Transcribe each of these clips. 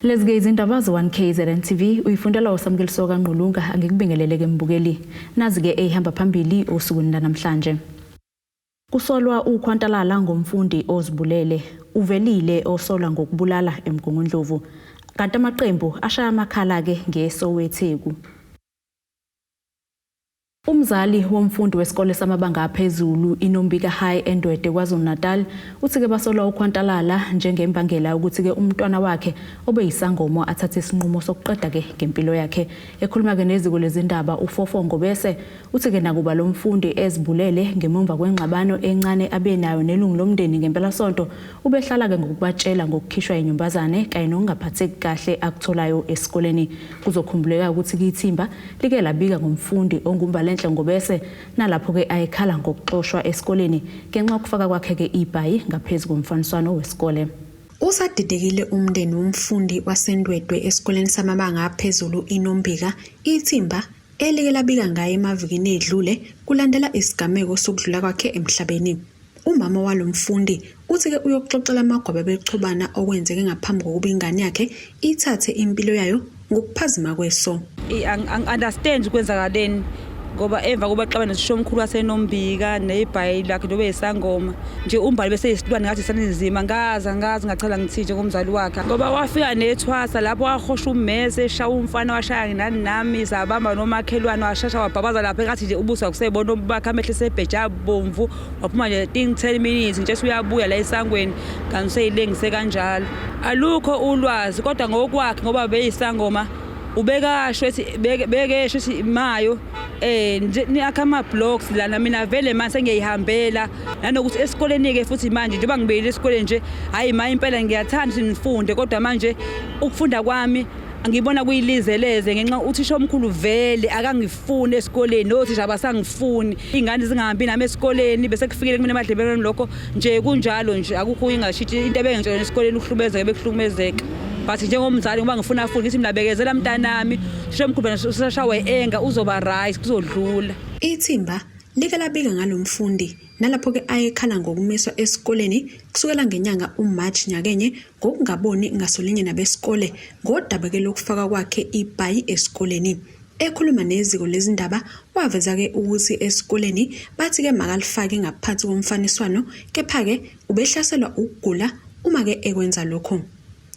Lezi-ke izindaba ze-1 KZN TV uyifundela uSamukeliso kaNgqulunga angikubingelele ke mbukeli. Nazi-ke eyihamba phambili osukwini lanamhlanje. Kusolwa ukhwantalala ngomfundi ozibulele. Uvelile osolwa ngokubulala eMgungundlovu. Kanti amaqembu ashaya amakhala-ke ngeSowetheku. Umzali womfundi wesikole samabanga aphezulu iNombika High eNdwedwe KwaZulu-Natal uthi-ke basolwa ukhwantalala njengembangela ukuthi-ke umntwana wakhe obeyisangomo athathe isinqumo sokuqeda-ke ngempilo yakhe. Ekhuluma-ke neziko lezindaba uFofo Ngobese uthi-ke nakuba lo mfundi ezibulele ngemumva kwengxabano encane abenayo nelungu lomndeni ngempelasonto ubehlala-ke ngokubatshela ngokukhishwa inyumbazane kanye nokungaphatheki kahle akutholayo esikoleni. Kuzokhumbuleka ukuthi-ke ithimba like labika ngomfundi onguMbalenhle Ngobese nalapho-ke ayekhala ngokuxoshwa esikoleni ngenxa yokufaka kwakhe-ke ibhayi ngaphezu komfaniswano wesikole. Usadidekile umndeni womfundi waseNdwedwe esikoleni samabanga aphezulu iNombika, ithimba elike labika ngaye emavikini edlule kulandela isigameko sokudlula kwakhe emhlabeni. Umama walo mfundi uthi-ke uyoxoxela amagwaba bechubana okwenzeke ngaphambi kokuba ingane yakhe ithathe impilo yayo ngokuphazima kweso. Angi-understand kwenzakaleni ngoba emva kokuba xabana nosisho omkhulu wasenombika nebhayi lakhe njengoba eyisangoma nje umbali bese yisilwane ngathi sanenzima ngazi angazi ngacela ngithi njengomzali wakhe ngoba wafika nethwasa lapho wahosha ummese eshaya umfana washaya nani nami sabamba nomakhelwane washasha wabhabaza lapho engathi nje ubuso akusebona obakhe amehlo esebheja bomvu waphuma nje think 10 minutes nje uyabuya la esangweni kanti useyilengise kanjalo alukho ulwazi kodwa ngokwakhe ngoba beyisangoma ubekasho ethi bekesho ethi mayo eh niyakha ama blocks lana mina vele manje sengiyihambela nanokuthi esikoleni ke futhi manje njengoba ngibuyele esikoleni nje hayi ma impela ngiyathanda ukuthi ngifunde kodwa manje ukufunda kwami ngibona kuyilizeleze ngenxa uthisha omkhulu vele akangifuni esikoleni nothisha abasangifuni iy'ngane zingahambi nami esikoleni bese kufikile kumina emadlebelweni lokho nje kunjalo nje akukho ingashitshi into ebengitshona esikoleni ukuhlumezeka bekuhlukumezeka but njengomzali ngoba ngifuna afunde ngithi mina bekezela mntanami uthisha omkhulu phela usashawe enga uzoba right kuzodlula. Ithimba like labika ngalo mfundi nalapho-ke ayekhala ngokumiswa esikoleni kusukela ngenyanga uMarch nyakenye ngokungaboni ngasolinye nabesikole ngodaba-ke lokufaka kwakhe ibhayi esikoleni. Ekhuluma neziko lezindaba waveza-ke ukuthi esikoleni bathi-ke makalifake ngaphansi komfaniswano kepha-ke ubehlaselwa ukugula uma-ke ekwenza lokho.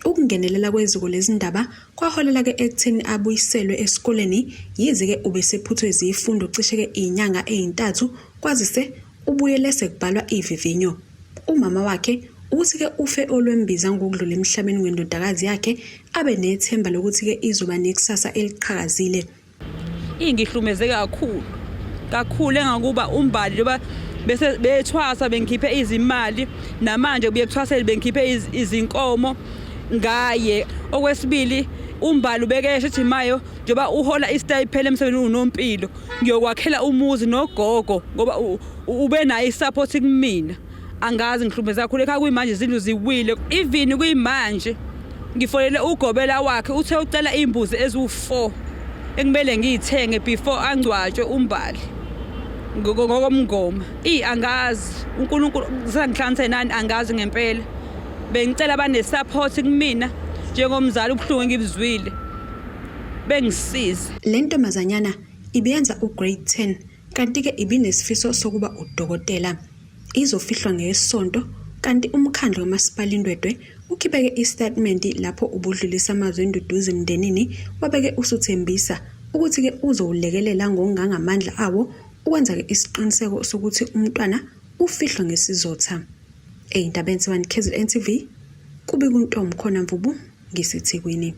Ukungenelela kweziko lezindaba kwaholela-ke ekutheni abuyiselwe esikoleni yize-ke ubesephuthwe zifundo cishe-ke izinyanga ezintathu kwazise ubuyele sekubhalwa ivivinyo. Umama wakhe uthi-ke ufe olwembiza ngokudlula emhlabeni kwendodakazi yakhe abe nethemba lokuthi-ke izoba nekusasa eliqhakazile. Ingihlumeze kakhulu kakhulu engakuba umbali njengoba bese bethwasa bengikhiphe izimali namanje kubuye kuthwasele bengikhiphe izinkomo ngaye. Okwesibili umbali ubekesho ethi mayo njengoba uhola isitayipeli emsebenzini unompilo ngiyokwakhela umuzi nogogo ngoba ubenayo isupport kumina. Angazi ngihlukumeza kakhulu ekhaya kuyimanje izindlu ziwile even kuyimanje ngifonele ugobela wakhe uthe ucela iy'mbuzi eziwu-4 ekumele ngiyithenge before angcwatshwe umbali ngokomngoma. Eyi angazi uNkulunkulu sengihlanganise nani angazi ngempela. Bengicela bane-support kumina njengomzali ubuhlungu engibuzwile bengisize. Le ntombazanyana ibiyenza uGrade 10 kanti-ke ibinesifiso sokuba udokotela. Izofihlwa ngeSonto kanti umkhandlu kaMasipala iNdwedwe ukhiphe-ke isitatimende lapho ubudlulisa amazwi enduduzo emndenini wabeke usuthembisa ukuthi-ke uzowulekelela ngokungangamandla awo ukwenza-ke isiqiniseko sokuthi umntwana ufihlwa ngesizotha. Ey'ndabeni ze-1 KZN TV, kubika uNtomkhona Mvubu ngiseThekwini.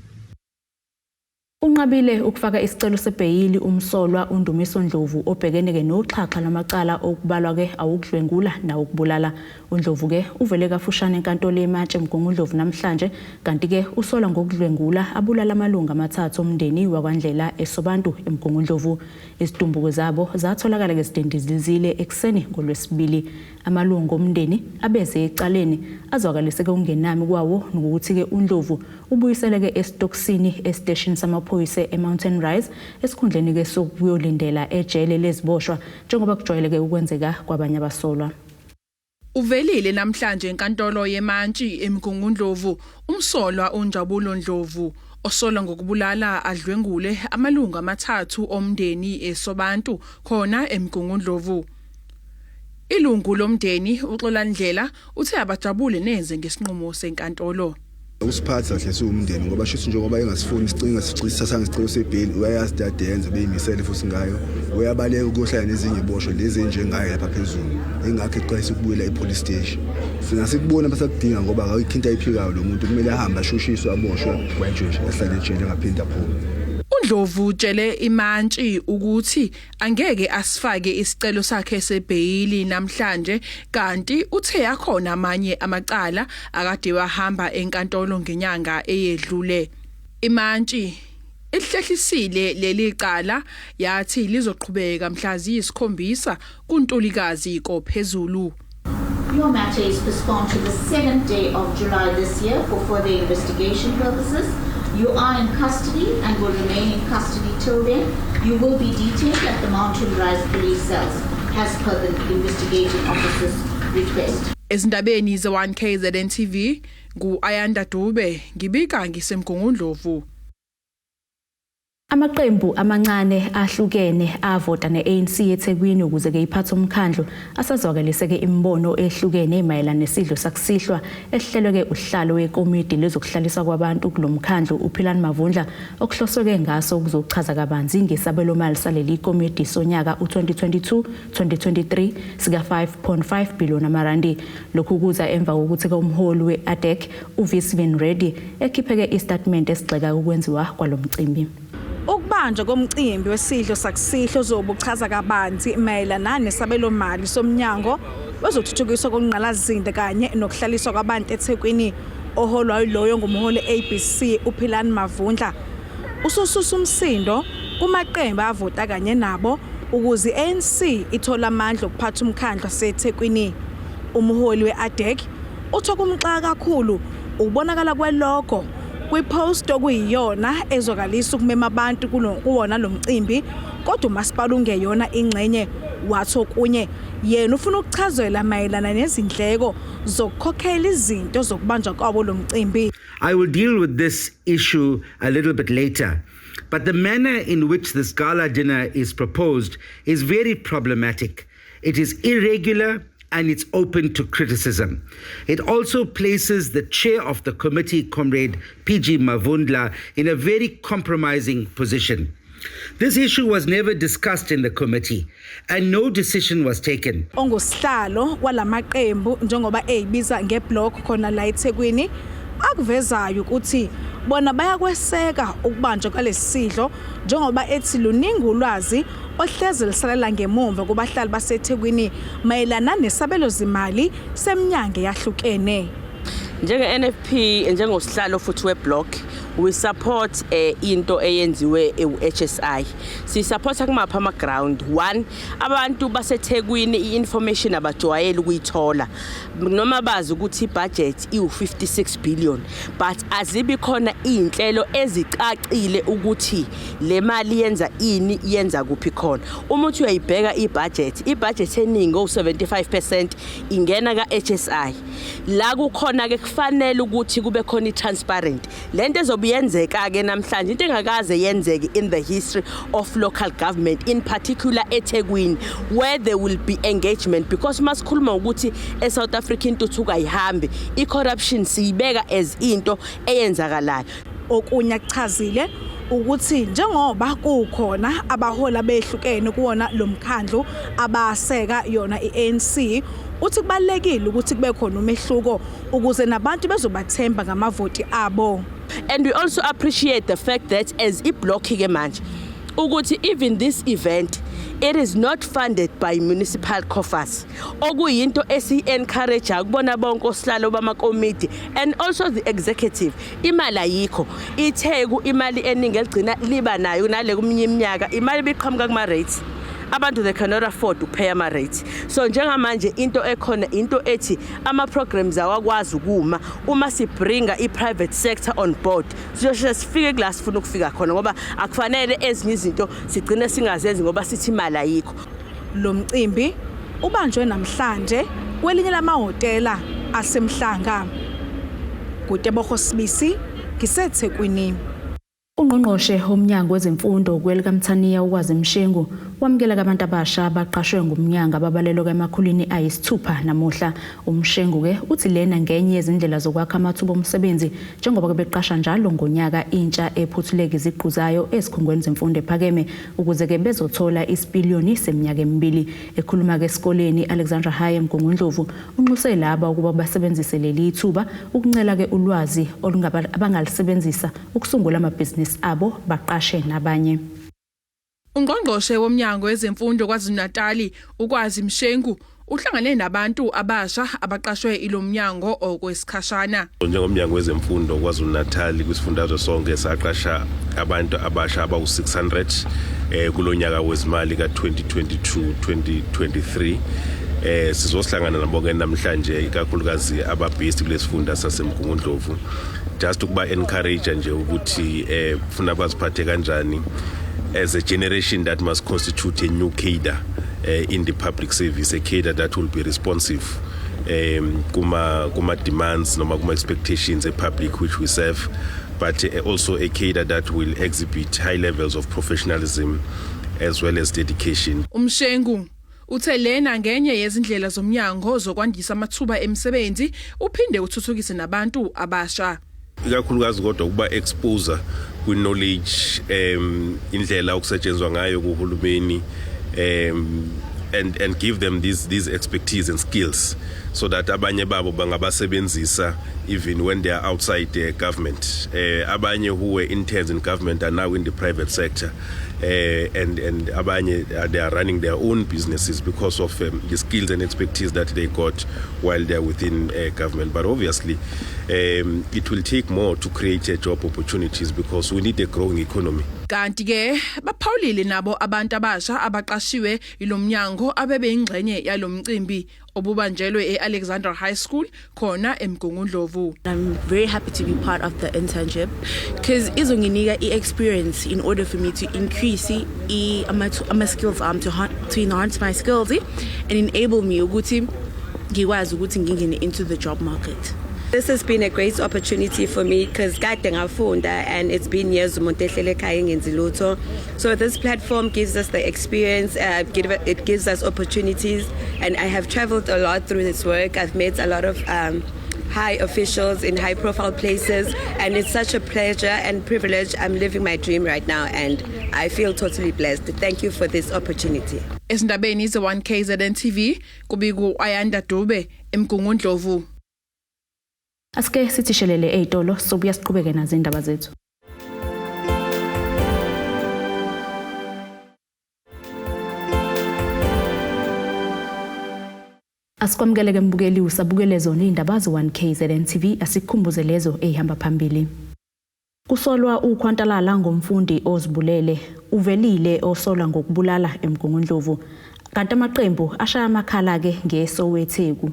Unqabile ukufaka isicelo sebheyili umsolwa uNdumiso Ndlovu obhekene-ke noxhaxha lwamacala okubalwa-ke awokudlwengula nawokubulala. UNdlovu-ke uvele kafushane enkantolo yeMantshi eMgungundlovu namhlanje kanti-ke usolwa ngokudlwengula abulala amalungu amathathu omndeni wakwaNdlela eSobantu eMgungundlovu. Izidumbu zabo zatholakala-ke zidindilizile ekuseni ngoLwesibili. Amalungu omndeni abeze ecaleni azwakalise-ke ukungenami kwawo nokuthi-ke uNdlovu ubuyiseleke esitokisini esiteshini samaphoyisa eMountain Rise esikhundleni-ke sokuyolindela ejele leziboshwa njengoba kujwayeleke ukwenzeka kwabanye abasolwa. Uvelile namhlanje enkantolo yemantshi eMgungundlovu umsolwa uNjabulo Ndlovu osolwa ngokubulala adlwengule amalungu amathathu omndeni eSobantu khona eMgungundlovu. Ilungu lomndeni uXolandlela uthe abajabule neze ngesinqumo senkantolo. Usiphatha kahle siwumndeni ngoba shuthi njengoba engasifuni isicinga sicisa ngesicelo sebheli, uyayazi dade yenze beyimisele futhi ngayo, uyabaleka ukuyohlala nezinye iboshwe lezi enjengayo lapha phezulu, ingakho eqalisa ukubuyela e-police station. Singasikubona basakudinga ngoba akayikho into ayiphikayo lo muntu, kumele ahambe ashushiswe, aboshwe, agwetshwe nje, ahlale ejele engaphinde aphume. UNdlovu utshele imantshi ukuthi angeke asifake isicelo sakhe sebheyili namhlanje, kanti uthe akhona amanye amacala akade wahamba enkantolo ngenyanga eyedlule. Imantshi ihlehlisile leli cala yathi lizoqhubeka mhla ziyi-7 kuNtulikazi kophezulu. Your matter is postponed to the 7th day of July this year for further investigation purposes. You are in custody and will remain in custody till then. You will be detained at the Mountain Rise Police Cells as per the investigating officer's request. Ezindabeni ze-1 KZN TV, ngu-Ayanda Dube, ngibika ngiseMgungundlovu. Amaqembu amancane ahlukene avota ne-ANC eThekwini ukuze ke iphathe umkhandlu asazwakalise-ke imibono ehlukene mayelana nesidlo sakusihlwa esihlelwe-ke usihlalo wekomidi lezokuhlaliswa kwabantu kulo mkhandlu uPhilani Mavundla, okuhloswe-ke ngaso ukuzochaza kabanzi ngesabelomali saleli komidi sonyaka u-2022-2023 sika-5.5 billion amarandi. Lokhu kuza emva kokuthi-ke umholi we-ADEC uVisvin Reddy ekhipheke isitatimende esigxeka ukwenziwa kwalo mcimbi. Ukubanjwa komcimbi wesidlo sakusihlwa ozobe uchaza kabanzi mayelana nesabelomali somnyango wezokuthuthukiswa kongqalasizinda kanye nokuhlaliswa kwabantu eThekwini, oholwa yiloyo ngumholi ABC uPhilani Mavundla, usususa umsindo kumaqembu avota kanye nabo ukuze i-ANC ithole amandla okuphatha umkhandlu waseThekwini. Umholi we-ADEC uthi okumxaka kakhulu ukubonakala kwe-logo kwi-post okuyiyona ezwakalisa ukumema abantu kuwona lo mcimbi, kodwa umasipala ungeyona ingxenye. Wathi okunye yena ufuna ukuchazela mayelana nezindleko zokukhokhela izinto zokubanjwa kwabo lo mcimbi. I will deal with this issue a little bit later. But the manner in which this gala dinner is proposed is very problematic. It is irregular and it's open to criticism. It also places the chair of the committee, Comrade PG Mavundla, in a very compromising position. This issue was never discussed in the committee and no decision was taken. Ongusihlalo walamaqembu, njengoba eyibiza nge-block khona la eThekwini, akuvezayo ukuthi bona bayakweseka ukubanjwa kwalesi sidlo, njengoba ethi luningi ulwazi ohleze lisalela ngemumva kubahlali baseThekwini mayelana nesabelo zimali seminyango yahlukene. Njenge-NFP, njengosihlalo futhi we-block, we support into eyenziwe u-HSI. Sisupporta kumapha ama-ground. One, abantu baseThekwini i-information abajwayele ukuyithola, noma bazi ukuthi i-budget iwu-56 billion, but azibi khona iy'nhlelo ezicacile ukuthi le mali yenza ini, yenza kuphi khona. Uma uthi uyayibheka i-budget, i-budget eningi owu-75% ingena ka-HSI. La kukhona-ke kufanele ukuthi kube khona i-transparent lento ezobe yenzeka-ke namhlanje, into engakaze yenzeke in the history of local government, in particular eThekwini, where there will be engagement, because masikhuluma ukuthi eSouth Africa intuthuko ayihambi, i-corruption siyibeka as into eyenzakalayo. Okunye akuchazile ukuthi njengoba kukhona abahola behlukene kuwona lo mkhandlu abaseka yona iANC, uthi kubalekile ukuthi kube khona umehluko ukuze nabantu bezobathemba ngamavoti abo. And we also appreciate the fact that as i-block ke manje ukuthi even this event, it is not funded by municipal coffers, okuyinto esi-encourage kubona bonke osihlalo bamakomiti and also the executive. Imali ayikho iTheku, imali eningi eligcina liba nayo nale kuminye iminyaka imali ibiqhamuka kuma-rates. Abantu, they cannot afford ukupay ama-rates, so njengamanje into ekhona, into ethi ama-programs awakwazi ukuma uma sibringa i-private sector on board. Siyosheshe sifike kula sifuna ukufika khona, ngoba akufanele ezinye izinto sigcine singazenzi ngoba sithi imali ayikho. Lo mcimbi ubanjwe namhlanje. kwelinye lamahhotela aseMhlanga. NguTebogo Sibisi, ngiseThekwini. Ungqongqoshe womnyango wezemfundo kwelikaMthaniya uKwazi Mshengu wamukela abantu abasha abaqashwe ngumnyango ababalelwa emakhulwini 6 namuhla. UMshengu ke uthi lena ngenye yezindlela zokwakha amathuba omsebenzi njengoba beqasha njalo ngonyaka intsha ephuthuleka iziqu zayo ezikhungweni zemfundo ephakeme ukuze ke bezothola isipiliyoni seminyaka emibili. Ekhuluma ke esikoleni Alexandra High eMgungundlovu, unxuse laba ukuba basebenzise leli thuba ukuncela ke ulwazi abangalisebenzisa ukusungula amabhizinisi abo baqashe nabanye. Ungqongqoshe womnyango wezemfundo KwaZulu-Natal uKwazi Mshengu uhlangane nabantu abasha abaqashwe ilomnyango okwesikhashana. Njengomnyango wezemfundo KwaZulu-Natal kwisifundazwe sonke saqasha abantu abasha abawu-600 kulonyaka wezimali ka-2022 2023. Sizohlangana nabo ke namhlanje, ikakhulukazi ababased kulesifunda saseMgungundlovu, just ukuba encourage nje ukuthi kufuna baziphathe kanjani as a generation that must constitute a new cadre in the public service, a cadre that will be responsive kuma demands noma kuma expectations e public which we serve, but also a cadre that will exhibit high levels of professionalism as well as dedication. Umshengu uthe lena ngenye yezindlela zomnyango zokwandisa amathuba emisebenzi uphinde uthuthukise nabantu abasha. Ikakhulukazi kodwa ukuba expose kwi-knowledge, indlela okusetshenzwa ngayo kuhulumeni, and give them these expertise and skills so that abanye babo bangabasebenzisa even when they are outside the government. Abanye who were interns in government are now in the private sector, and abanye, they are running their own businesses because of the skills and expertise that they got while they are within government. But obviously it will take more to create job opportunities because we need a growing economy. Kanti ke baphawulile nabo abantu abasha abaqashiwe ilomnyango abebeyingxenye yalomcimbi obubanjelwe eAlexandra High School khona eMgungundlovu. I'm very happy to be part of the internship because izonginika i-experience in order for me to increase ama skills to enhance my skills and enable me ukuthi ngikwazi ukuthi ngingene into the job market. This has been a great opportunity for me because kade ngafunda and it's been years umuntu ehlele ekhaya engenzi lutho. So this platform gives us the experience, it gives us opportunities, and I have traveled a lot through this work. I've met a lot of high officials in high profile places, and it's such a pleasure and privilege. I'm living my dream right now and I feel totally blessed. Thank you for this opportunity. Esindabeni ze 1 KZN TV kubika Ayanda Dube eMgungundlovu. Asike sithi shelele ezitolo, sobuya siqhubeke nazo indaba zethu. Asikwamukele mbukeli, usabukele zona indaba ze-1 KZN TV. Asikukhumbuze lezo ezihamba phambili. Kusolwa ukhwantalala ngomfundi ozibulele, uvelile osolwa ngokubulala eMgungundlovu. Kanti amaqembu ashaya amakhala ke ngeSowetheku.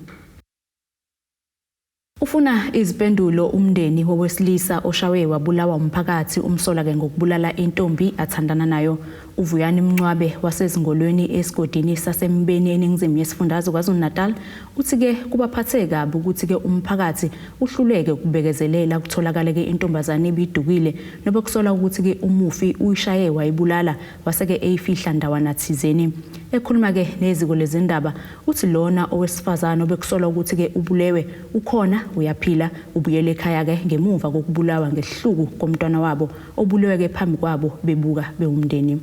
Ufuna izimpendulo umndeni wowesilisa oshawe wabulawa umphakathi umsola ke ngokubulala intombi athandana nayo. Uvuyani Mncwabe wasezingolweni esigodini saseMbeni eningizimu yesifundazwe KwaZulu-Natal uthi ke kubaphathe kabi ukuthi ke umphakathi uhluleke ukubekezelela kutholakale ke intombazane ibidukile nobekusola ukuthi ke umufi uyishaye wayibulala waseke eyifihla ndawana thizeni. Ekhuluma ke neziko lezindaba uthi lona owesifazane obekusola ukuthi ke ubulewe ukhona uyaphila, ubuyele ekhaya ke ngemuva kokubulawa ngesihluku komntwana wabo obulewe ke phambi kwabo bebuka bewumndeni.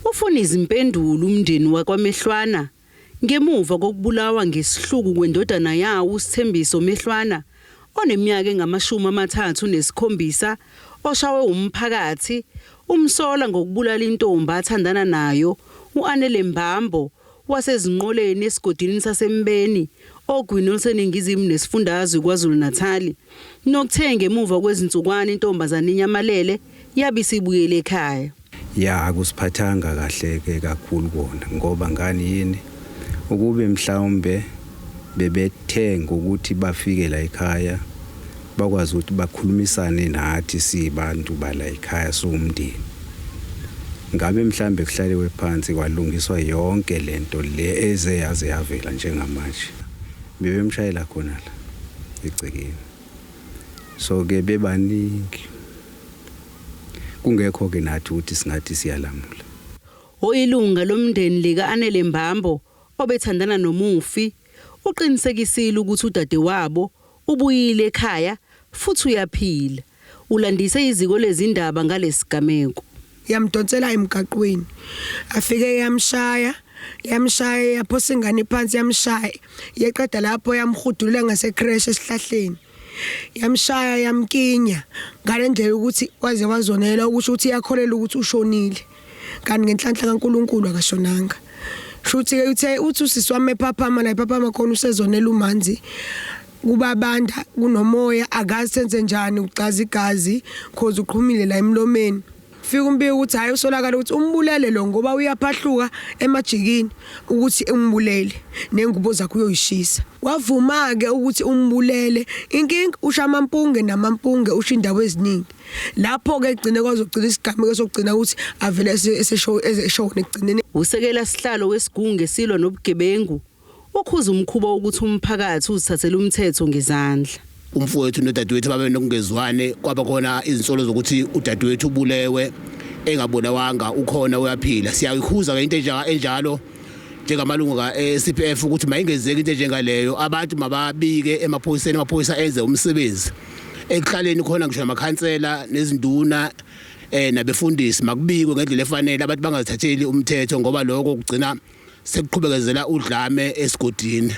Ufuna izimpendulo umndeni wakwaMehlwana ngemuva kokubulawa ngesihluku kwendodana yawo uSithembiso Mehlwana oneminyaka engama-37, oshawe umphakathi umsola ngokubulala intombi athandana nayo uAnele Mbambo wasezinqoleni esigodini saseMbeni ogwini oluseningizimu nesifundazwe KwaZulu-Natal, nokuthe ngemuva kwezinsukwana intombazane inyamalele yabe isibuyele ekhaya. Ya, akusiphathanga kahle ke kakhulu kona, ngoba ngani yini, ukube mhlawumbe bebethe ngokuthi bafike la ekhaya bakwazi ukuthi bakhulumisane nathi sibantu bala ekhaya siwumndeni, ngabe mhlambe kuhlaliwe phansi kwalungiswa yonke lento le eze yaze yavela njengamanje. Bebemshayela khona la egcekeni. So ke bebaningi. Kungekho ke nathi ukuthi singathi siyalamula. Oyilunga lomndeni lika Anele Mbambo obethandana nomufi uqinisekisile ukuthi udadewabo ubuyile ekhaya futhi uyaphila. Ulandise iziko lezindaba ngalesigameko. Yamdonsela emgaqweni, afike yamshaya, yamshaya, yaphosa ingane phansi, yamshaya, yeqeda lapho yamhudulela ngase-creche esihlahleni, yamshaya, yamkinya ngale ndlela ukuthi waze wazonela, ukusho ukuthi iyakholela ukuthi ushonile, kanti ngenhlanhla kaNkuluNkulu akashonanga. Shuthi ke uthe uthi usisi wami ephaphama la ephaphama khona usezonela umanzi, kubabanda, kunomoya, akazi senze njani, ucaza igazi cause uqhumile la emlomeni. Fika umbiko ukuthi hayi, usolakala ukuthi umbulele lo ngoba uyaphahluka emajikini ukuthi umbulele, nengubo zakhe uyoyishisa. Wavuma ke ukuthi umbulele. Inkinga usha amampunge namampunge, usho indawo eziningi. Lapho ke egcine kwazogcina isigameko sokugcina ukuthi avele esesho ezeshona ekugcineni. Usekela sihlalo wesigungu esilwa nobugebengu ukhuza umkhuba wokuthi umphakathi uzithathele umthetho ngezandla. Umfowethu nodadewethu babe nokungezwane, kwaba khona izinsolo zokuthi udadewethu ubulewe, engabulawanga, ukhona, uyaphila. Siyayikhuza ke into enjalo njengamalungu ka-CPF ukuthi mayingenzeki into enjengaleyo. Abantu mababike emaphoyiseni, amaphoyisa enze umsebenzi. Ekuhlaleni khona ngisho namakhansela nezinduna nabefundisi, makubikwe ngendlela efanele, abantu bangazithatheli umthetho ngoba lokho kugcina sekuqhubekezela udlame esigodini.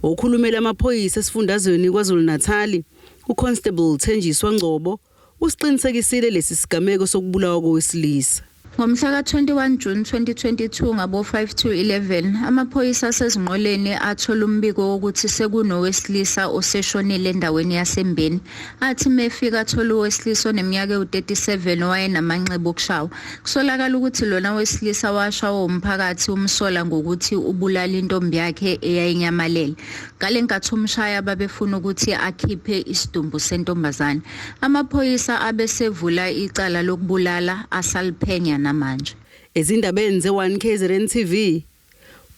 Okhulumela amaphoyisa esifundazweni KwaZulu-Natal, uConstable Thenjiswa Ngcobo, usiqinisekisile lesi sigameko sokubulawa kowesilisa. Ngomhla ka-21 June 2022 ngabo 5 to 11, amaphoyisa aseZinqoleni athola umbiko wokuthi sekunowesilisa oseshonile endaweni yaseMbeni. Athi mefika athola owesilisa oneminyaka ewu-37 owayenamanxeba okushawa. Kusolakala ukuthi lona wesilisa washawa umphakathi umsola ngokuthi ubulala intombi yakhe eyayinyamalele. Ngale nkathi umshaya babefuna ukuthi akhiphe isidumbu sentombazane. Amaphoyisa abesevula icala lokubulala, asaliphenya namanje. Ezindabeni ze-1 KZN TV,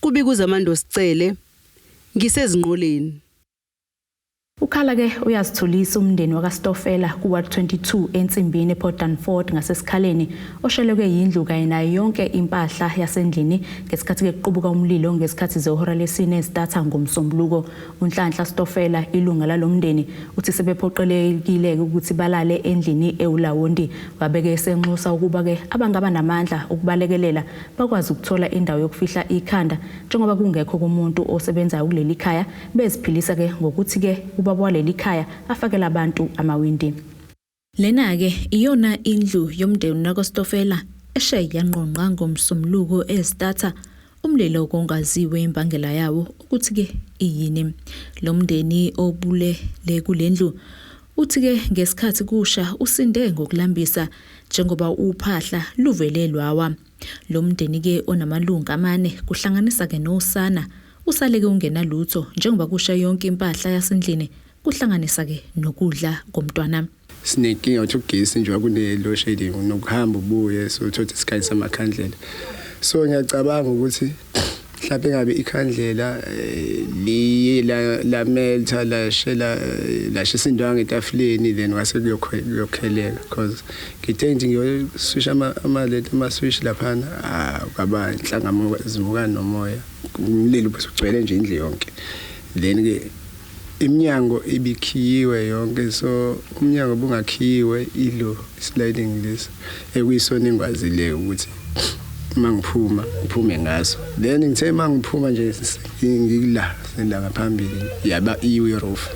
kubika uZamando Sicele, ngiseZinqoleni. Ukhala ke uyazithulisa umndeni wakaStofela ku-Ward 22 eNsimbini ePort Dunford ngaseSikhaleni, oshelekwe yindlu kanye nayo yonke impahla yasendlini ngesikhathi ke kuqubuka umlilo ngesikhathi zehora lesine ezitatha ngoMsombuluko. UNhlanhla Stofela, ilunga lalomndeni, uthi sebephoqelekile ukuthi balale endlini ewulawondi. Wabeke esenxusa ukuba ke abangaba namandla ukubalekelela bakwazi ukuthola indawo yokufihla ikhanda, njengoba kungekho kumuntu osebenzayo kuleli khaya, beziphilisa ke ngokuthi ke ubaba waleli khaya afakela abantu amawindi. Lena ke iyona indlu yomndeni wakwaStofela eshe yangqongqa ngoMsombuluko ezitatha, umlilo kongaziwe imbangela yawo ukuthi ke iyini. Lo mndeni obulele kulendlu uthi ke ngesikhathi kusha usinde ngokulambisa, njengoba uphahla luvele lwawa. Lo mndeni ke onamalungu amane, kuhlanganisa ke nosana, usaleke ungena lutho njengoba kusha yonke impahla yasendlini, kuhlanganisa ke nokudla komntwana. Sinenkinga ukuthi ugesi nje kune-load shedding, nokuhamba ubuye, so uthatha isikhathi samakhandlela. So ngiyacabanga ukuthi mhlawumbe ngabe ikhandlela liye la melta, lashela, lashisa indwangu etafuleni, then kwase kuyokheleka, because ngithe nje ngiyoswisha ama-switch laphana, ah, kwaba inhlangano zimuka nomoya, umlilo ubusugcwele nje indlu yonke. Then ke iminyango ibikhiyiwe yonke, so umnyango bungakhiyiwe ilo sliding lesi ekuyisona engwazile ukuthi uma ngiphuma ngiphume ngaso. Then ngithe uma ngiphuma nje ngikula senda ngaphambili, yaba iwe roof.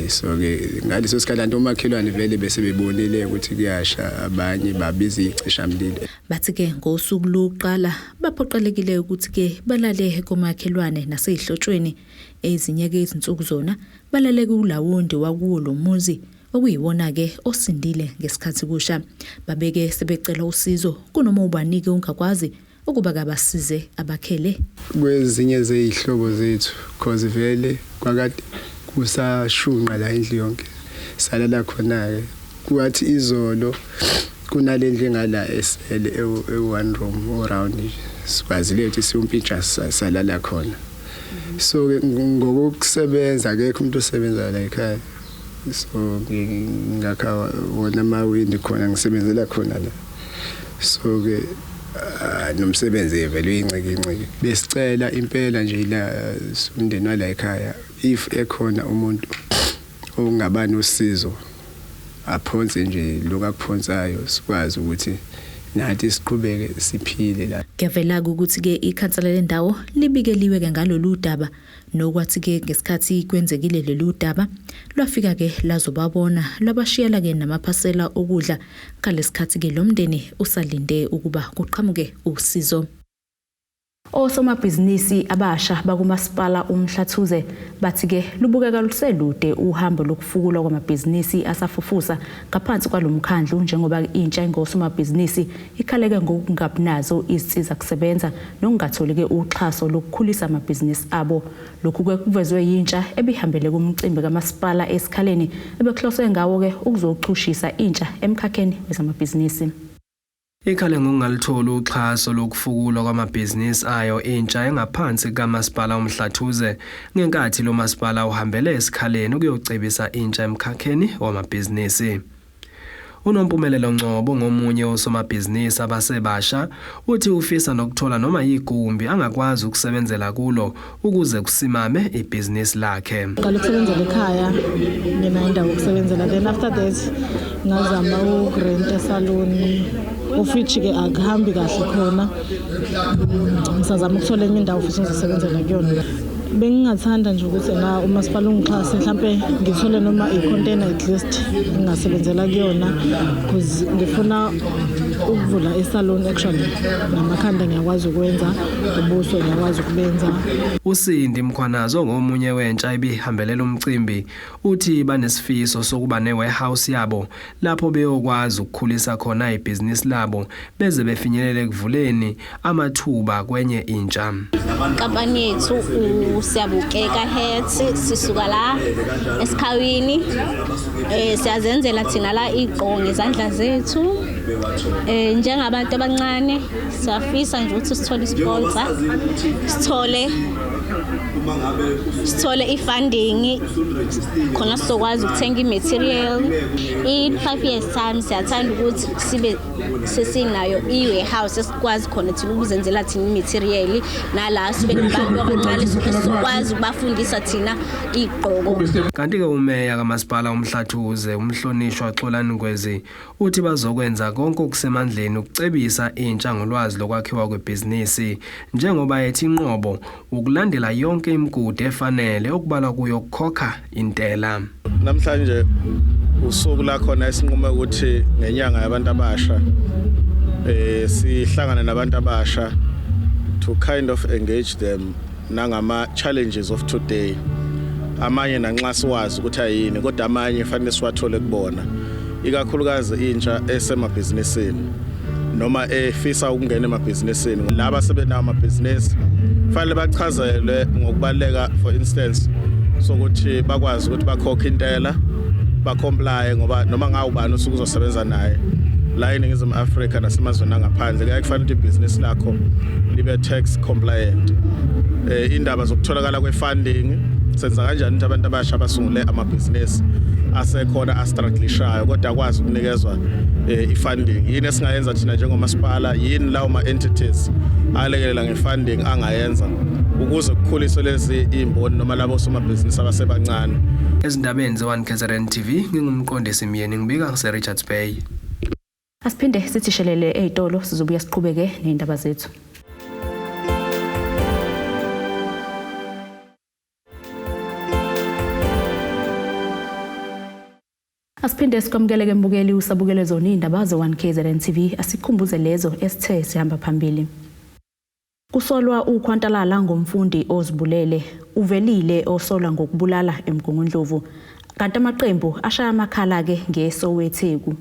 So ke ngaleso sikhathi antu omakhelwane vele bese bebonile ukuthi kuyasha, abanye babiza icishamlilo. Bathi ke ngosuku lokuqala baphoqelekile ukuthi ke balale komakhelwane nasezihlotshweni. Ezinye ke izinsuku zona balale kulawondi wakuwo lo muzi, okuyiwona ke osindile ngesikhathi kusha. Babeke sebecela usizo kunoma ubanike ungakwazi ukuba kabasize abakhele. Kwezinye zeyihlobo zethu, cause vele kwakade kusashunqa la indlu yonke, salala khona ke. Kwathi izolo kunalendlu engala esele ewu one room o round nje, sikwazile ukuthi siyompintsha, salala khona. So ke ngokusebenza akekho umuntu osebenza la ekhaya, so ngakha wona amawindi khona, ngisebenzela khona la. So ke nomsebenzi vele uyincike incike. Besicela impela nje la umndeni wala ekhaya, if ekhona umuntu ongaba nosizo, aphonse nje lokhu akuphonsayo, sikwazi ukuthi nathi siqhubeke siphile la. Kuyavela-ke ukuthi-ke ikhansela lendawo libikeliwe-ke ngalolu daba, nokwathi-ke ngesikhathi kwenzekile lolu daba lwafika-ke lazobabona, lwabashiyela-ke namaphasela okudla ngalesikhathi-ke lo mndeni usalinde ukuba kuqhamuke usizo. Osomabhizinisi abasha bakumasipala uMhlathuze bathi-ke lubukeka luselude uhambo lokufukulwa kwamabhizinisi asafufusa ngaphansi kwalo mkhandlu, njengoba intsha engosomabhizinisi ikhaleke ngokungabi nazo izinsiza kusebenza nokungatholi-ke uxhaso lokukhulisa amabhizinisi abo. Lokhu-ke kuvezwe yintsha ebihambele kumcimbi kamasipala esikhaleni ebekuhloswe ngawo-ke ukuzochushisa intsha emkhakheni wezamabhizinisi. Ikhale ngokungalitholi uxhaso lokufukulwa kwamabhizinisi ayo intsha engaphansi kukamasipala uMhlathuze ngenkathi lo masipala uhambele esikhaleni ukuyocebisa intsha emkhakheni wamabhizinisi. UNompumelelo Ngcobo ngomunye wosomabhizinisi abasebasha, uthi ufisa nokuthola noma yigumbi angakwazi ukusebenzela kulo ukuze kusimame ibhizinisi lakhe. Qala ukusebenzela ekhaya, nginayo indawo yokusebenzela, then after that ngazama ukurenta esaloni, of which-ke akuhambi kahle khona. Ngisazama ukuthola enye indawo futhi ngizosebenzela kuyona. Bengingathanda nje ukuthi na umasipala ungixhase, mhlampe ngithole noma i-container at least ngingasebenzela kuyona, because ngifuna ukuvula isalon actually. Namakhanda ngiyakwazi ukwenza, ubuso ngiyakwazi ukubenza. USindi Mkhwanazo ngomunye wentsha ibihambelela umcimbi, uthi banesifiso sokuba ne-warehouse yabo lapho beyokwazi ukukhulisa khona ibhizinisi labo beze befinyelele ekuvuleni amathuba kwenye intsha. Inkampani yethu uSiyabukeka Hats, sisuka la esikhawini, siyazenzela thina la igqoko ngezandla zethu. Njengabantu abancane siyafisa nje ukuthi sithole isponsor, sithole i-funding khona sizokwazi ukuthenga i-material. In 5 years time siyathanda ukuthi sibe sesinayo i-warehouse esikwazi khona thina ukuzenzela thina i-material, nala sibe nabantu abancane sizokwazi ukubafundisa thina igqoko. Kanti-ke umeya kamasipala uMhlathuze, umhlonishwa Xolani Ngwezi, uthi bazokwenza konke okusemandleni ukucebisa intsha ngolwazi lokwakhiwa kwebhizinisi, njengoba ethi inqobo ukulandela yonke imigudu efanele okubalwa kuyo ukukhokha intela. Namhlanje usuku la khona esinqume ukuthi ngenyanga yabantu abasha sihlangane nabantu abasha to kind of engage them nangama challenges of today. Amanye nanxa siwazi ukuthi ayini, kodwa amanye fanele siwathole kubona, ikakhulukazi intsha esemabhizinisini noma efisa ukungena emabhizinisini. Laba sebenawo amabhizinisi fanele bachazelwe ngokubaluleka, for instance, sokuthi bakwazi ukuthi bakhokhe intela, bacomply, ngoba noma ngawubani usuke uzosebenza naye la eNingizimu Afrika nasemazweni angaphandle kuyaye kufanele ukuthi ibhizinisi lakho libe tax compliant. Indaba zokutholakala kwe-funding, senza kanjani ukuthi abantu abasha basungule amabhizinisi asekhona astrugglishayo kodwa akwazi ukunikezwa i-funding? Yini esingayenza thina njengomasipala? Yini lawo ma-entities alekelela nge-funding angayenza ukuze kukhuliswe lezi imboni noma labo somabhizinisi abasebancane? Ezindabeni ze-1 KZN TV, ngingumqondisi Myeni, ngibika ngise-Richards Bay. Asiphinde sithi shelele ey'tolo, sizobuya siqhubeke ney'ndaba zethu. Asiphinde sikwamukele-ke mbukeli, usabukele zona iy'ndaba ze-1 KZN TV. Asikhumbuze lezo esithe sihamba phambili. Kusolwa ukhwantalala ngomfundi ozibulele. Uvelile osolwa ngokubulala eMgungundlovu. Kanti amaqembu ashaya amakhala-ke ngeSowetheku.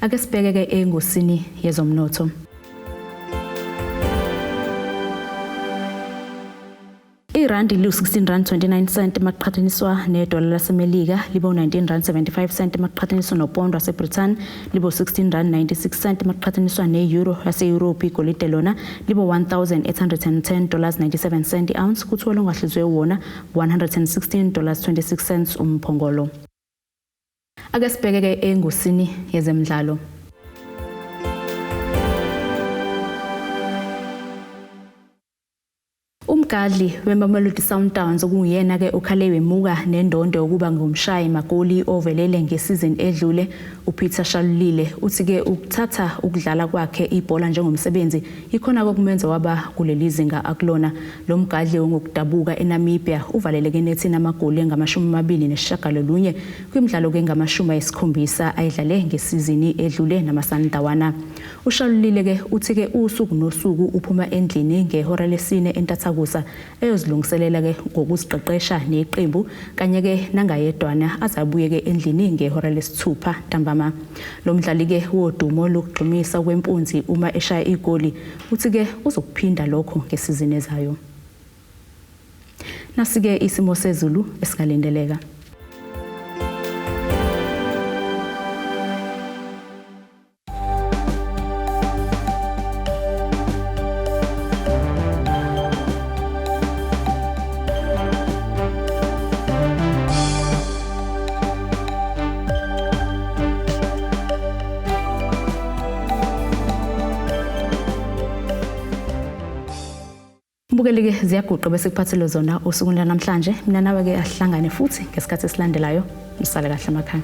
Ake sibheke-ke engosini yezomnotho. Irandi liwu-16 rand 29 cent maqhathaniswa nedola laseMelika, libe u-19 rand 75 cent maqhathaniswa nopondo waseBritain, libe u-16 rand 96 cent maqhathaniswa ne-euro yase-Europe. Igolide lona libe 1810 dollars 97 cent i-ounce, kuthiwa longahlizwe wona 116 dollars 26 cents umphongolo. Ake sibheke-ke engosini yezemidlalo. Umgadli weMamelodi Sundowns, okunguyena-ke okhale wemuka nendondo yokuba ngumshayi magoli ovelele ngesizini edlule, uPeter Shalulile, uthi-ke ukuthatha ukudlala kwakhe ibhola njengomsebenzi ikhona kokumenza waba kuleli zinga akulona. Lo mgadli ongokudabuka eNamibia uvaleleke nethini amagoli angama-29 kwimidlalo-ke engama-70 ayidlale ngesizini edlule namaSandawana. UShalulile-ke uthi-ke usuku nosuku uphuma endlini ngehora lesine entathakusa eyozilungiselela-ke ngokuziqeqesha neqembu kanye-ke nangayedwana, azabuye-ke endlini ngehora lesithupha ntambama. Lo mdlali-ke wodumo lokugxumisa kwempunzi uma eshaya igoli uthi-ke uzokuphinda lokho ngesizini ezayo. Nasi-ke isimo sezulu esingalindeleka. Mbukeli-ke, ziyaguqa bese kuphathele zona osukwini lanamhlanje. Mina nawe-ke ahlangane futhi ngesikhathi esilandelayo. Nisale kahle emakhaya.